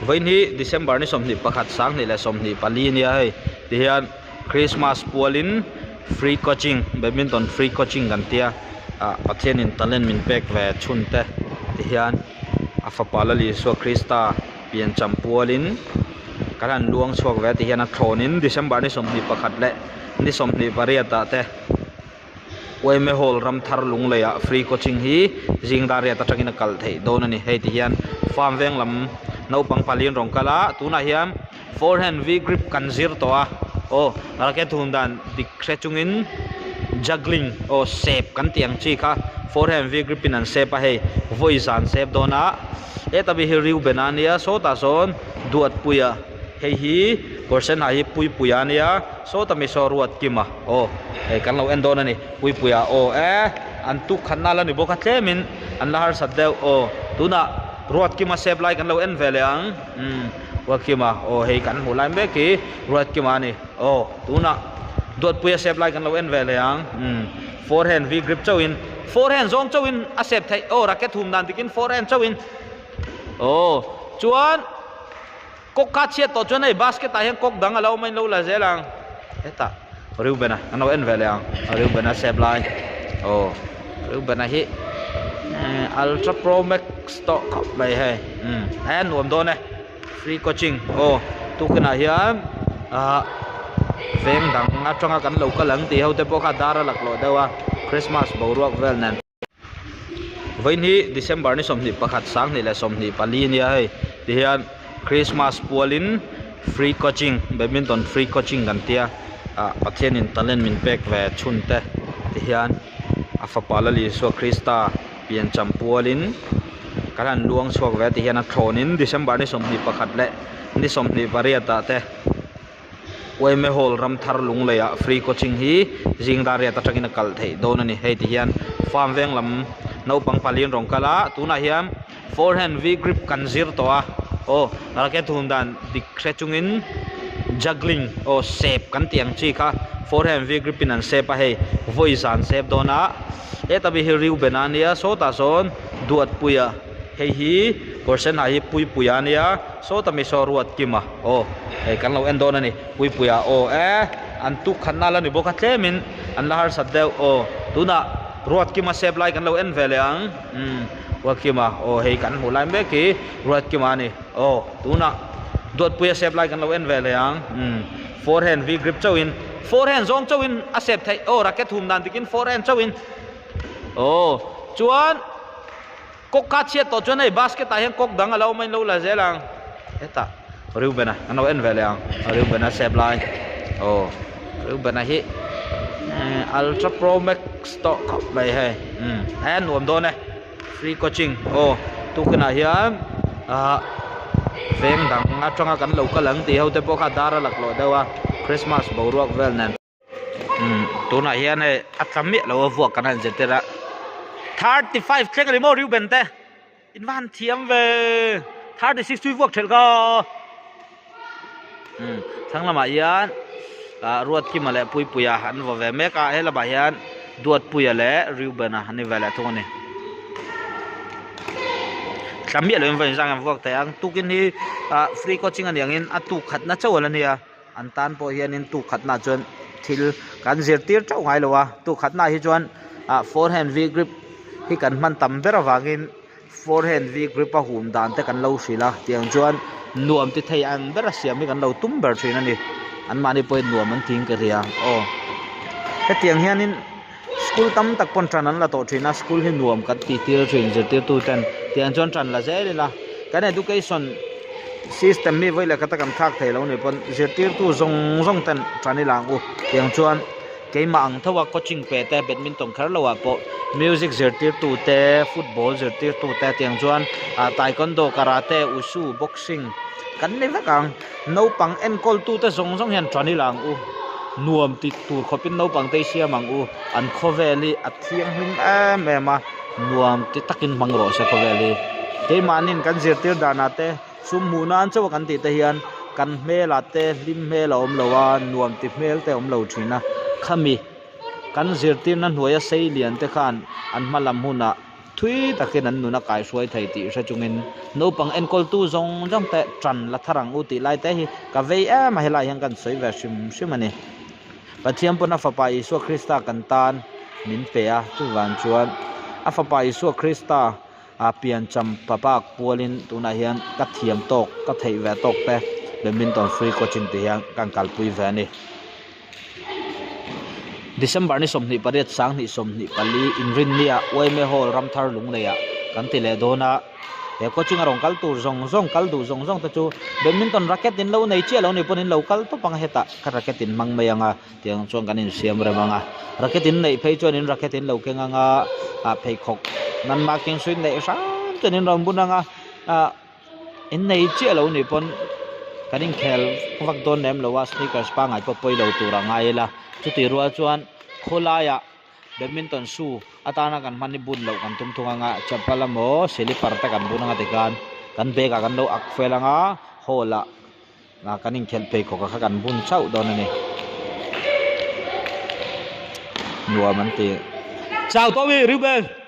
Vawiin hi December ni 21 2024 ania hei tihian Christmas pualin free coaching badminton free coaching kan tia ah Pathianin talent min pek ve chhun te tihian a fapa Lal Isua Krista piancham pualin kan han luang chhuak ve a tihian a thlawnin December ni 21 leh ni 28 ah te. Uaime Hall Ramthar Lungleiah free coaching hi zing dar riat atangin a kal theih dawn a ni. Hei ti hian farm veng lam naupang pali an rawn kal a, tunah hian forehand V grip kan zir tawh a, aw racket hum dan dik hre chungin juggling aw sep kan tih ang chi kha forehand V grip in an sep a hei vawi zan sep dawn a, heta mi hi Reuben a nia sawtah sawn Duatpuia hei hi kawr sen ha hi Puipuia a nia sawta mi saw Ruatkima. Aw hei kan lo en dawn a ni Puipuia aw e an tuk khat na la ni bawk a tlemin an la harsat deuh aw tunah Ruatkima sep lai kan lo en ve leh ang umm Ruatkima aw hei kan hmuh lai mek hi Ruatkima a ni aw tunah Duatpuia sep lai kan lo en ve leh ang umm forehand V grip chauhin forehand zawng chauhin a sep theih aw racket hum dan dikin forehand chauhin aw chuan. Kawk kha chhiat tawh chuan hei basket ah hian kawk dang a lo awm a in lo la zel ang hetah Reuben-a an lo en ve leh ang Reuben-a sep lai aw Reuben-a hi ultra pro max tawh khawp mai hei umm e nuam dawn e free coaching aw tukinah hian ah veng dang atanga kan lo kal ang tih ho te pawh kha dar a laklawh deuh a Christmas boruak vel nen. Vawiin hi December ni 21 2024 ania hei tihian Christmas pualin free coaching badminton free coaching kan tia ah Pathianin talent min pek ve chhun te tihian a fapa Lal Isua Krista piancham pualin kan han luang chhuak ve a tihian a thlawnin December ni 21 leh ni 28 ah te. Uaime Hall Ramthar Lungleiah free coaching hi zing dar riat atangin a kal theih dawn a ni. Hei ti hian farm veng lam naupang pali an rawn kal a, tunah hian forehand V grip kan zir tawh a, aw racket hum dan dik hre chungin juggling aw sep kan tih ang chi kha forehand V grip in an sep a hei vawi zan sep dawn a, heta mi hi Reuben a nia sawtah sawn Duatpuia hei hi kawr sen ha hi Puipuia a nia sawta mi saw Ruatkima. Aw hei kan lo en dawn a ni Puipuia aw e an tuk khat na la ni bawk a tlemin an la harsat deuh aw tunah Ruatkima sep lai kan lo en ve leh ang umm Ruatkima aw hei kan hmuh lai mek hi Ruatkima a ni aw tunah Duatpuia sep lai kan lo en ve leh ang umm forehand V grip chauhin forehand zawng chauhin a sep theih aw racket hum dan dikin forehand chauhin aw chuan. Kawk kha chhiat tawh chuan hei basket ah hian kawk dang a lo awm a in lo la zel ang hetah Reuben-a an lo en ve leh ang Reuben-a sep lai aw Reuben-a hi ultra pro max tawh khawp mai hei umm e nuam dawn e free coaching aw tukinah hian ah veng dang atanga kan lo kal ang tih ho te pawh kha dar a laklawh deuh a Christmas boruak vel nen. Umm tunah hian hei a tla miah lo a vuak kan han zirtir a 35 thleng a ni maw Reuben te in va han thiam ve 36 tui vuak thelh kha umm thlang lamah hian ah Ruatkima leh Puipuia an vaw ve mek a he lamah hian Duatpuia leh Reuben-a an ni ve leh thung a ni tla miah lo in va inzang an vuak thei ang tukin hi ah free coaching a ni angin a tuk khatna chauh a la nia. An tan pawh hianin tuk khatnaah chuan thil kan zirtir teuh ngai lo a, tuk khatnaah hi chuan ah forehand V grip hi kan hman tam ber avangin forehand V grip a hum dan te kan lo hrilh a, tiang chuan nuam ti thei ang ber a siam hi kan lo tum ber thin a ni, anmahni pawhin nuam an ti in ka hria aw hetiang hianin school tam tak pawn tan an la tawh thin a, school hi nuam kan tih tir thin zirtirtu ten tiang chuan tan la zel ila kan education. System mi vawi leh khat a kan thlak thei lo ni pawn zirtirtu zawng zawng ten tan ila ang u tiang chuan keimah ang tho a coaching pe te badminton kher lo ah pawh music zirtirtu te football zirtirtu te tiang chuan ah taekwondo karate wushu boxing kan ni vek ang naupang enkawl tu te zawng zawng hian tan ila ang u nuam ti tur khawp in naupang te hi siam ang u an khawvel hi a thianghlim em em a. Nuam ti takin hmang rawh se khawvel hi. Keimahni'n kan zirtir danah te sum hmuh nan chauh a kan tih te hian kan hmelah te hlim hmel a awm lo a, nuam ti hmel te a awm lo thin a. Khami kan zirtirna hnuaia sei lian te khan an hma lam hunah. Thui takin an nun a kaihruai thei tih hre chungin naupang enkawltu zawng zawng te tan la thar ang u tih lai te hi ka vei em a helai hian kan sawi ve hrim hrim a ni. Pathian pawn a fapa Isua Krista kan tan min pe a, chuvang chuan a fapa Isua Krista a piancham papak pualin tunah hian ka thiam tawk ka theih ve tawk te badminton free coaching tih hian kan kalpui ve a ni. December ni 28 2024 Inrinnia Uaime Hall Ramthar Lungleiah kan ti leh dawn a, he coaching a rawn kal tur zawng zawng kal duh zawng zawng te chu badminton racket in lo nei chiah lo ni pawn in lo kal tawp ang a hetah ka racket in hmang mai ang a tiang chuan kan insiam rem ang a racket in neih phei chuan in racket in lo keng ang a ah pheikhawk nan marking suit neih hram chuan in rawn bun ang a ah In nei chiah lo nih pawn kan inkhel vak dawn lem lo a sneakers pangngai pawh pawi lo tur a ngai ila chutih rual chuan khawlaiah badminton shoe atana kan hman hi bun loh kan tum thung anga chapal emaw slipper te kan bun anga tikhan kan bag ah kan lo ak fel anga hall ah kan inkhelh pheikhawk ah kha kan bun chauh dawn a ni nuam an ti. Chau tawh mi Reuben.